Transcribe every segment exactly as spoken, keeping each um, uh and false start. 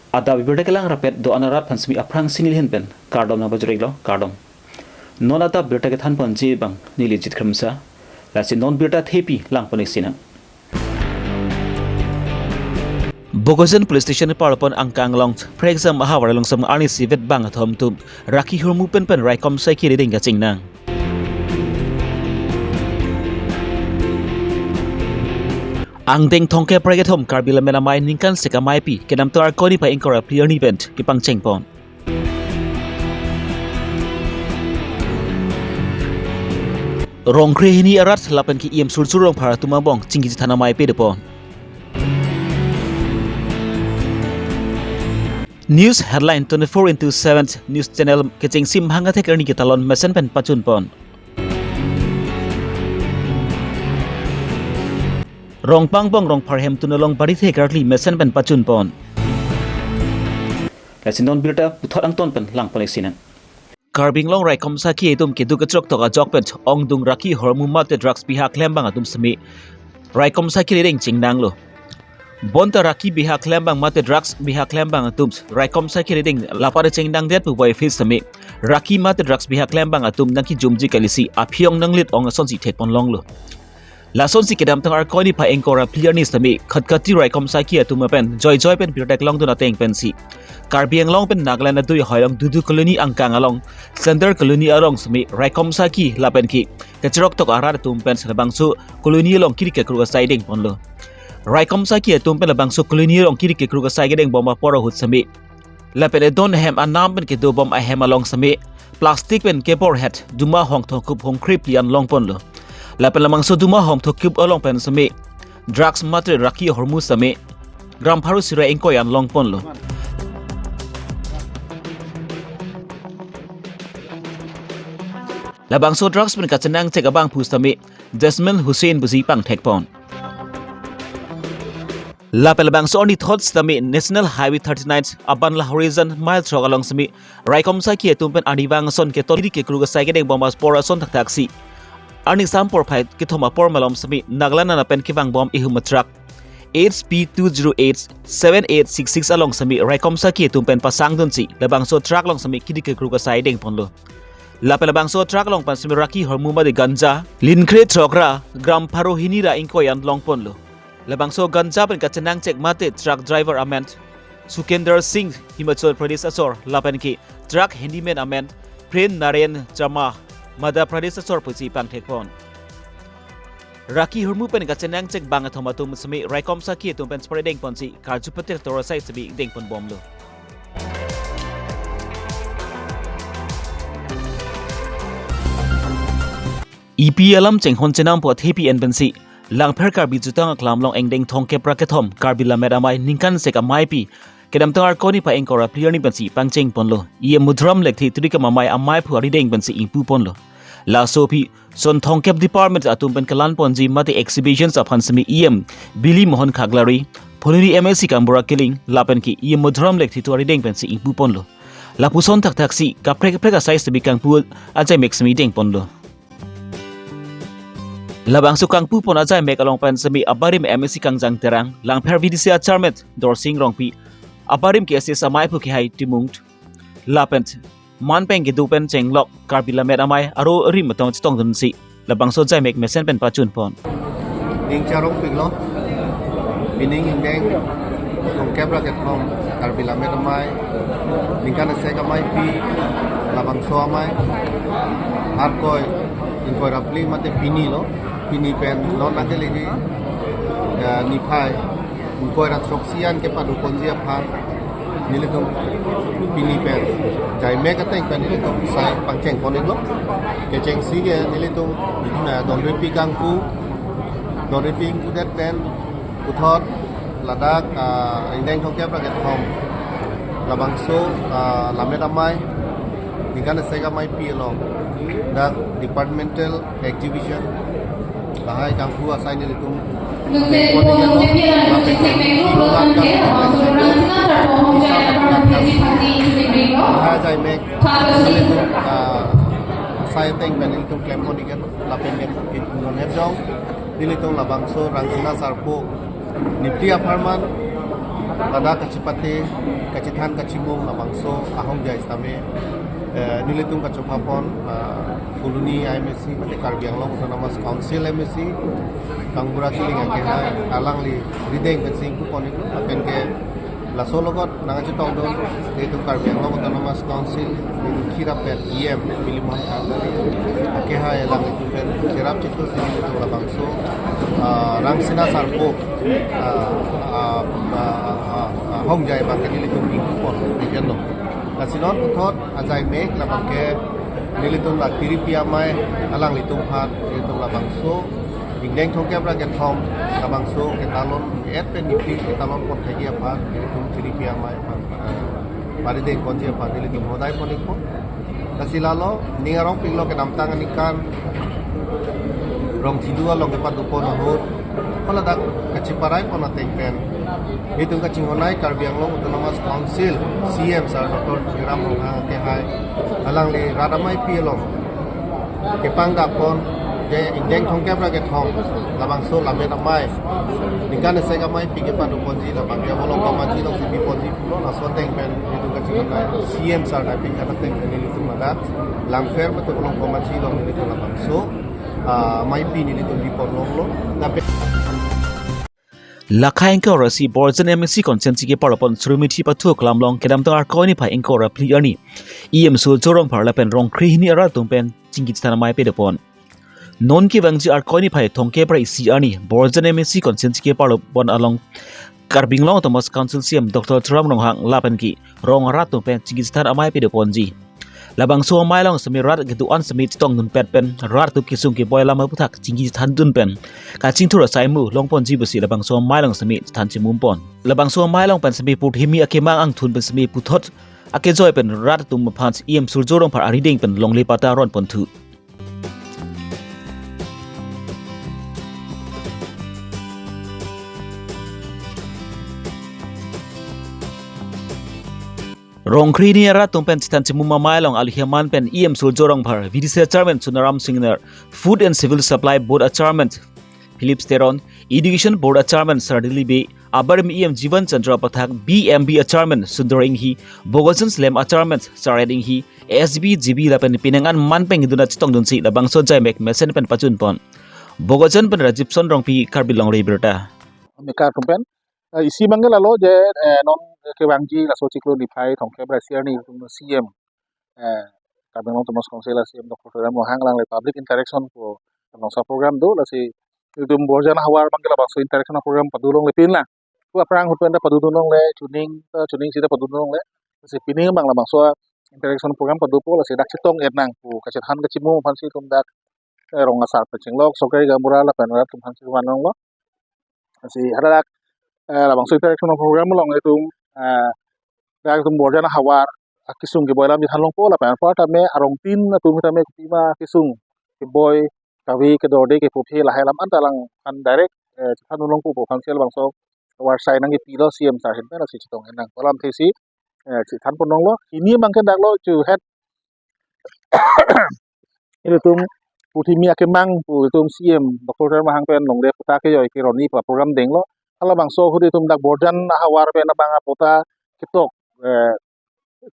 Adap birta kelang rapet do-an arat aphan simi aphrangsi neli ahin pen kardom nangpajir-iklo, kardom. Non adap birta kethan ponji abang neli Jit Khremsa, lasi non birta thepi lang pon-ik sinang. Bokajan Police Station arlo pen angkang along phrekjam ahavar along sam arnisi vet bang athom atum rakhi hormu pen pen raikom saiki rideng kachingnang. Angdeng thomkep ra kethom Karbi Lammet Amei ningkan sek ameipi kedamtang Arkoi niphai ingkoi ra phli arni pen kepangcheng pon. Rong kre hini arat lapen ke E M Surjur Rongphar atum angbong chingki chethan amei pado pon. News headline twenty-four into seven News Channel kechengsi mahang athek arni ketalon mesen pen pachun pon. Rongpang angbong Rongphar hemtun along barithe karkli mesen pen pachun pon. Lasi non birta puthot angton pen lang pon-ik sinang. Karbi Anglong raikom saiki atum keduk kachrok tok ajok pen ongdung rakhi hormu mate drugs bihak klembang atum simi raikom saiki rideng chingnanglo. Bonta rakhi bihak klembang mate drugs bihak klembang atum raikom saiki rideng lapu-an chingnangdet pu boy fis simi rakhi mate drugs bihak klembang atum nangkijumji kalisi aphi-ong nanglit-ong asonsi thek pon longlo. Lasonsi kedamtang Arkoi niphai ingkoi ra phli arni sami khatkhati raikom saiki atum pen joijoi pen birta kelongdun ateng pensi Karbi Anglong pen Nagaland adui ahoi along Dudu Colony angkang along Center Colony along sami raikom saiki lapen ke kachrok tok arat atum pen labangso colony along kiri kekruk asai deng ponlo. Raikom saiki atum pen labangso colony along kiri kekruk asai kedeng bom apor ahut sami lapen edon ahem anam pen kedo bom ahem along sami plastic pen kebor het duma hong thongkup hong kre phli an long ponlo. Lapen labangso duma hong thongkup along pen sami drugs mate rakhi hormu sami gram pharo sira ingkoi an long ponlo. Labangso drugs pen kachenangchek abangphu sami Jasmine Hussain pusi pangthek pon. Lapen labangso arni thot sitame National Highway thirty-nine aban Lahorijan mile throk along sami raikom saiki atum pen arnivang ason keton kiri kekruk asai kedeng bom apor ason thakthaksi arni sam porphai kethom apor malom sami Nagaland ana pen kevang bom ihum a truck H P two zero eight seven eight six six along sami raikom saiki atum pen pasangdunsi labangso truck along sami kiri kekruk asai deng ponlo. Lapen labangso truck along pen sami rakhi hormu mate ganja lin kre throk ra gram pharo hini ra ingkoi an long ponlo. Labangso ganja pen kachenangchek mate truck driver amen Sukender Singh, Himachal Pradesh asor, lapen ke truck handyman amen Prem Narayan Chama, Madhya Pradesh asor pusi pangthek pon. Rakhi hormu pen kachenangchek bang athom atum sami raikom saiki atum pen spray deng ponsi karju patir tor asai sami deng pon bomlo. Epi alam chenghon chenam apot hepi en pensi Langpher Karbi Jutang Aklam along angdeng thomkep ra kethom Karbi Lammet Amei ningkan sek ameipi kedamtang Arkoi niphai ingkoi ra phli arni pensi pangcheng ponlo. E M Madhuram Lekthe turi kam amei ameiphu arideng pensi ingpu ponlo. Laso aphi son thomkep department atum pen kelang ponji mate exhibitions aphan sami E M Bili Mohan Khaglari, Phuloni M A C Kambura Killing lapen ke E M Madhuram Lekthe arideng pensi ingpu ponlo. Lapuson thakthaksi kaprek kaprek asai sami kangpu ajaimek sami deng ponlo. Labangso kangpu pon ajaimek along pen sami abarim M A C Kangjang Terang, Langpher V D C a chairman Dorsing Rongpi, abarim ke S S ameiphu kehai Timung lapen manpeng kedo pen chenglok Karbi Lammet Amei aro rim atong chetongdunsi labangso ajaimek mesen pen pachun pon. Ning charong piklo, pining angdeng thomkep ra kethom Karbi Lammet Amei ningkan sek ameipi labangso amei Arkoi ingkoi ra phli mate pini lo, pini pen non nangkeleji, ya, niphai ingkoi ra throksi an kepado ponji aphan nelitum pini pen ajaimek ateng pen nelitum sai pangcheng pon-iklo. Kechengsi ke nelitum, eh, donripi kangpu, donripi ingpudet pen puthot ladak, ah, angdeng thomkep ra kethom labangso, ah, Lammet Amei ningkan sek ameipi along dak departmental exhibition lahai kangpu asai nelitum. Nungse pon-iklo, lapen ke, lahai ajaimek nelitum, ah, asai ateng pen nelitum klem pon-iklo, lapen ke, non hep jong nelitum labangso Rangsina Sarpo Nipri apharman ladak kachipate Kachethan kachimum labangso ahongjai sitame, eh, nelitum kachopha pon, ah, Phuloni I M A C mate Karbi Anglong Autonomous Council M A C Kangbura Killing akehai alangli arideng pensi ingpu pon iklo, lapen ke laso logot nangchetongdun itum Karbi Anglong Autonomous Council, itum khirap pen E M Bili Mohan Kangari akehai alanglitum pen khirap chiklo si itum labangso, ah, Rangsina Sarpo, ah, ah, ah, ah, ah, hongjai abang ke nelitum ingpu pon iklo. Lasi non puthot ajai mek labang ke nelitum la Tiripi Amei alanglitum aphan nelitum labangso ingdeng thomkep ra kethom labangso ketalon et pen nelitum ketalon pon thekji aphan nelitum Tiripi Amei aphan, ah, parideng ponji aphan nelitum hodai pon ikpo. Lasi lalo ning arong pilo kedamtang aningkan Rongthidu along kepado pon ahut, hala dak kacheparai pon ateng pen itum kachinghon-ai Karbi Anglong Autonomous Council C E M sir Doctor Tuliram Ronghang akehai alangli rat ameipi along kepangdak pon, je ingdeng thomkep ra kethom labangso Lammet Amei, ningkan esek ameipi kepado ponji labang ke Bolong Komachi alongsi pi ponji pulo, laso ateng pen itum kachinghon-ai C E M sir nangpingan ateng pen nelitum ladak Langpher mate Bolong Komachi along nelitum labangso, ah, ameipi nelitum pi pon longlo. Lapen Lakha ingkoi ra isi Borjan M A C constituency keparlo pon Srimithi Pathu aklam along kedamtang Arkoi niphai ingkoi ra phli arni E M Surjya Rongphar lapen Rongkhri hini arat atum pen chingki chethan amei pado pon. Non kevangji Arkoi niphai thomkep ra isi arni Borjan M A C constituency keparlo pon along Karbi Anglong Autonomous Council C E M Doctor Tuliram Ronghang lapen ke rong arat atum pen chingki chethan amei pado ponji. Labangso amei along sitame rat kedo-an sitame chetongdunpet pen rat atum kesung keboi alam aputhak chingki chethandun pen kachingthur asai mu long ponji pusi labangso amei along sitame chethan chimum pon. Labangso amei along pen sitame purthimi akemang angthun pen sitame puthot akejoi pen rat atum aphan E M Surjya Rongphar arideng pen longle patta ron ponthu. Rongkhri hini arat atum pen chethan chimum amei along aluhi aman pen E M Surjya Rongphar, V D C a Chairman Sonaram Singnar, Food and Civil Supply Board a Chairman Philip Teron, Education Board a Chairman Sardili Bey, aber M E M Jivan Chandra Pathak, B M B a Chairman Sundar Inghi, Bokajan Slem a Chairman Saret Inghi, S B G B lapen penang an man pen kedun chetongdunsi labangso ajai mek mesen pen pajun pon. Bokajan pen Rajibson Rongpi, Karbi Longri Abirta. Meka atum pen, eh, isi abang ke lalo je, eh, non kevangji laso chiklo niphai thomkep ra isi arni itum C E M, eh, Karbi Anglong Autonomous Council a C E M Doctor Tuliram Ronghang alangli public interaction pu labangso program do, lasi itum Borjan ahavar abang ke labangso interaction program pado longle pinlang. Pu aphrang ahut pen ta padodun longle, chuning ta chuning si ta padodun longle. Lasi pining abang labangso interaction program padopo, lasi dak chetong-et nang pu kachethan kachimum aphansi itum dak, eh, rong asar pen chenglok, Sokari Gaonbura lapen rat atum aphansi van longlo. Lasi hadak, eh, labangso interaction program along itum, eh, dak itum Borjan ahavar akesung keboi alam chethan longpo lapen apar tame arongtin atum tame kopima kesung keboi, kave kedorde, kepuphe lahai alam anta alangphan direct, eh, chethan longpo pu aphansi labangso award sai nangkepilo C E M sir ahin pen, lasi chetong-et nang pu alam thesi, eh, chethan pon longlo. Hini abang ke daklo chuhet ilitum purthimi akemang pu itum C E M Doctor Tuliram Ronghang pen longle patta kejoi keroni pu program denglo. Halabangso ahut itum dak Borjan ahavar pen abang apatta ketok, eh,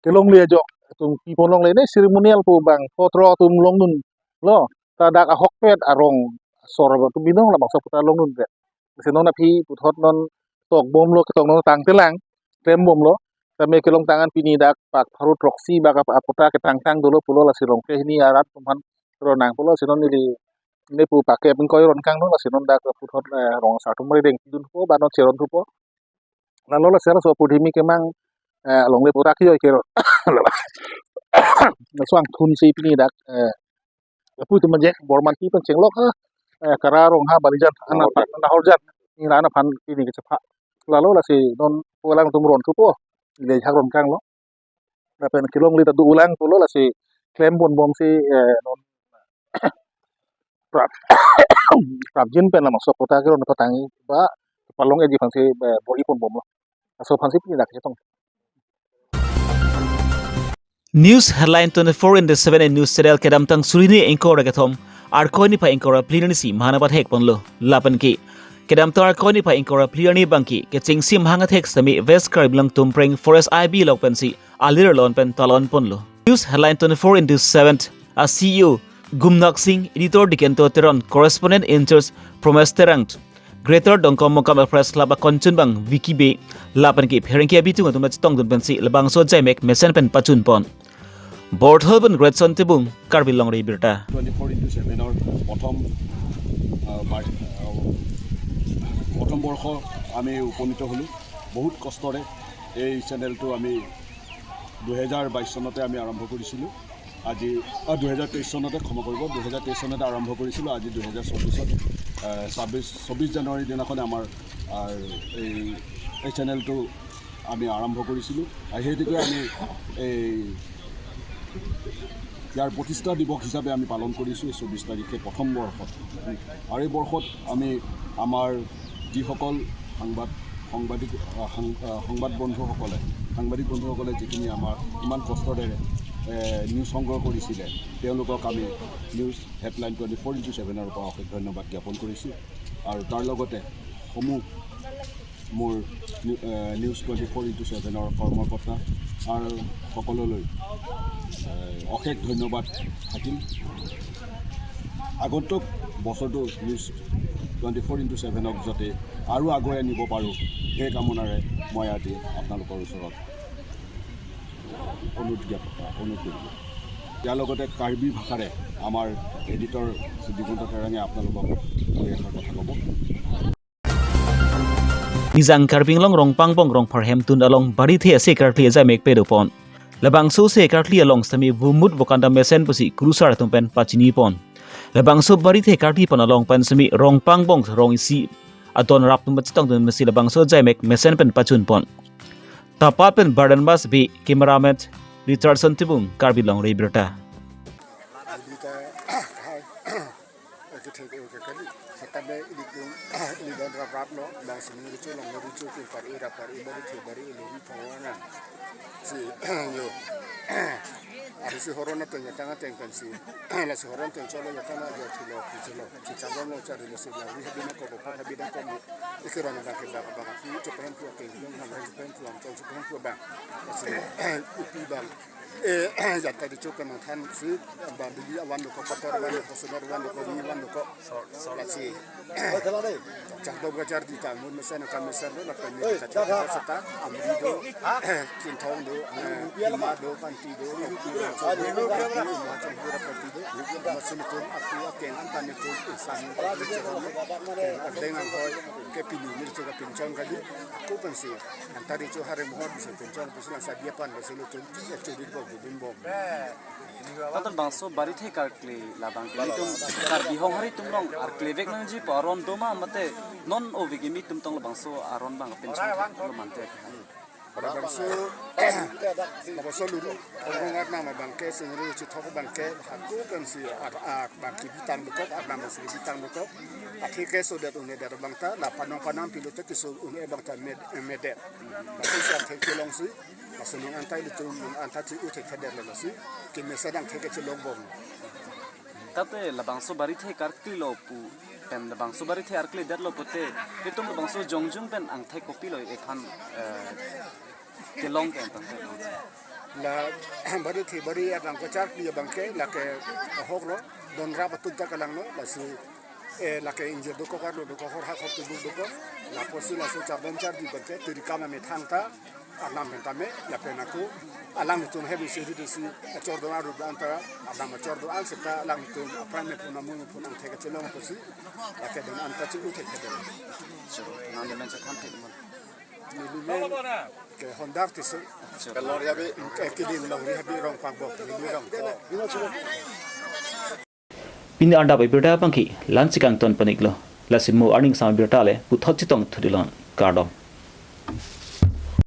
kelongle ajok itum pi pon longle, ne ceremonial pu abang potro atum longdunlo. Ta dak ahokpet arong asor atum binong labangso patta longdunde. Lasi non aphi puthot non tokbomlo, ketong non tangtelang, klembomlo. Tame kelongtang an pini dak pak pharo throksi bak ap-, apatta ketangtang dolo pulo, lasi Rongkhri hini arat atum aphan ron nang pulo, lasi non ili ne pu pak kep ingkoi ron kanglo, lasi non dak puthot, eh, rong asar atum arideng pidunpo, ba non cheronthupo. Lalo lasi laso purthimi akemang, eh, longle patta kejoi kero. Laso angthunsi pini dak, eh, lapu itum manje Bormanti pen chenglok ha, eh, Kara Rongha Balijan, ana Nahorjan. Nahorjan. Ning ra anaphan pini kechepha. Lalo lasi non pu alangtum ronthupo, le hak ron kanglo. Lapen kelongle ta do-ulang pulo, lasi klem ponbomsi, eh, non prap, prapjin pen labangso patta keron patangji ba palong-etji aphansi, eh, bor-i ponbomlo. Laso aphansi pini dak chetong. News headline twenty-four into seven a news channel kedamtang suri hini ingkoi ra kethom, Arkoi niphai ingkoi ra phli arni isi mahan pathek ponlo. Lapen ke Kedamtang Arkoi niphai ingkoi ra phli arni abangke kechengsi mahang athek sitame West Karbi Anglong Tumpreng Forest I B along pensi alir lon pen talon ponlo. News headline twenty-four into seven a-C E O Gumnak Sing, editor Dikento Teron, correspondent in charge Promes Terang, Greater Dongkamukam Press Club akonchun abang Vicky Bey, lapen ke pherangke abitung atum chetongdun pensi labangso ajaimek mesen pen pachun pon. Borthol pen Greatson Tibung, Karbi Longri Abirta. Twenty four into ছেভেনৰ প্ৰথম আহ, বাৰ- আহ, প্ৰথম বৰ্ষ আমি উপনীত হ'লোঁ। বহুত কষ্টৰে এই চেনেলটো আমি দুহেজাৰ বাইছ চনতে আমি আৰম্ভ কৰিছিলোঁ। আজি আহ, দুহেজাৰ তেইছ চনতে, ক্ষমা কৰিব, দুহেজাৰ তেইছ চনতে আৰম্ভ কৰিছিলোঁ। আজি দুহেজাৰ চৌবিছত, আহ, ছাব্বিছ চৌবিছ জানুৱাৰীৰ দিনাখনে আমাৰ আহ, এই এই চেনেলটো আমি আৰম্ভ কৰিছিলোঁ। আৰু সেইটোকে আমি এই ইয়াৰ প্ৰতিষ্ঠা দিৱস হিচাপে আমি পালন কৰিছোঁ এই চৌবিছ তাৰিখে প্ৰথম বৰ্ষত। আৰু এই বৰ্ষত আমি আমাৰ যিসকল সাংবাদ সাংবাদিক আহ, সাং- আহ, সংবাদ বন্ধুসকলে সাংবাদিক বন্ধুসকলে যিখিনি আমাৰ ইমান কষ্টৰে এ, নিউজ সংগ্ৰহ কৰিছিলে, তেওঁলোকক আমি news headline twenty four into ছেভেনৰ পৰা অশেষ ধন্যবাদ জ্ঞাপন কৰিছোঁ। আৰু তাৰ লগতে সমূহ মোৰ নি- এ, নিউজ টুৱেণ্টি ফ'ৰ ইনটু ছেভেনৰ কৰ্মকৰ্তা আৰু সকললৈ এ, অশেষ ধন্যবাদ থাকিল। আগন্তুক বছৰটো নিউজ টুৱেণ্টি ফ'ৰ ইনটু ছেভেনক যাতে আৰু আগুৱাই নিব পাৰোঁ, সেই কামনাৰে মই আজি আপোনালোকৰ ওচৰত অনুৰোধ জ্ঞাপন অনুৰোধ কৰিলোঁ। ইয়াৰ লগতে কাৰ্বি ভাষাৰে আমাৰ এডিটৰ শ্ৰী দিগন্ত তেৰাঙে আপোনালোকক দুই এষাৰ কথা ক'ব। Nijang Karbi Anglong Rongpangbong Rongpharhem tun along barithe ase karkli ajaimek pado pon. Labangso ase karkli along sitame vomut vokanda mesen pusi kurusar atum pen pachini pon. Labangso barithe karkli pon along pen sitame Rongpangbong rong isi adon rap atum chetongdun pensi labangso ajaimek mesen pen pachun pon. Tapat pen Bardenbas Bey, cameraman Richardson Tibung, Karbi Longri Abirta. Abirta, hai. Oke, thek, oke, kali. Setame ilitum, ili don rap rap lo, bang sini ricu long ricu, pin pari rap pari, bari thu bari, ilori thongan. Si, yo. Ari si horon ateng, yatang ateng pensi. Lasi horon ateng cholo, yatang ajo thilo, thilo. Chichabom lo, chari lo, si lari habina ko, bopat habina ko, ikiran bang ke bang, bang, pi, chupen pu ateng, bang, chupen pu, am, chupen pu bang. Lasi, ipi bang. Eh, jata di chupen than si, bang, bili awan lo ko, kotor awan lo ko, sunor awan lo ko, ni awan lo ko. Lasi. Chak do gajar di ta, mun mesen ka mesen do, lapen ni ta chak do seta, amri do, kinthong do, eh, hima do, panti do, ma chang pura panti do, masin tum, api aken, antan tum, insan tum, adeng anghoi, ke pini, ni chuka pinchong kali, ako pensi, antari chu hari mohor bisa pinchong, bisa lang sadia pan, bisa lu tum, ya churi bo, dun bo. Tatan bangso barithe karkli labang ke ilitum Karbi Honghari atum along arkli vek nangji pu aron doma mate non ove kimi atum tong labangso aron bang pinchong lo mante. Labangso, labangso luru, orang at nama bangke, singri chithok bangke, hako kan si at at bangke bitang bekok, at nama si bitang bekok. Akhir ke so dat une dat bangta, la panong panong pilote ke so une bangta med medet. Bangso si akhir ke long si. Laso nung antai ilitum nung anta chi uthek khadet lo lasi. Kemesen dang thek kechelong bom. Tate labangso barithe karkli lo pu pen labangso barithe arkli det lo pute. Itum labangso jongjung pen angthek kopi lo ephan, eh, kelong ke tangte. La barithe bari adang kacharkli abangke lake ahok lo. Don rap atum ta kalang lo lasi. Eh, lake ingjir dokok arlo dokok hor hakok tubuk dokok. Lapusi laso chardom chardi bangke tiri kam amethang ta. Arnam pen tame, lapen ako, alang tum hebi siri desi, achor do aru do anta, arnam achor do an seta, alang tum, apran me pun amun pun angthek chelong pusi, lake don anta chu uthek ke don. Nang men chethan thek man. Neli men, ke Honda Artisan. Ke Longri Abi. Ke Kilin Longri Abi Rongpangbong, neli Rongko. Pini adap abirta abangke la-ansi kangton pon-iklo. Lasi mo arni asam abirta le puthot chetong thudilon. Kardom.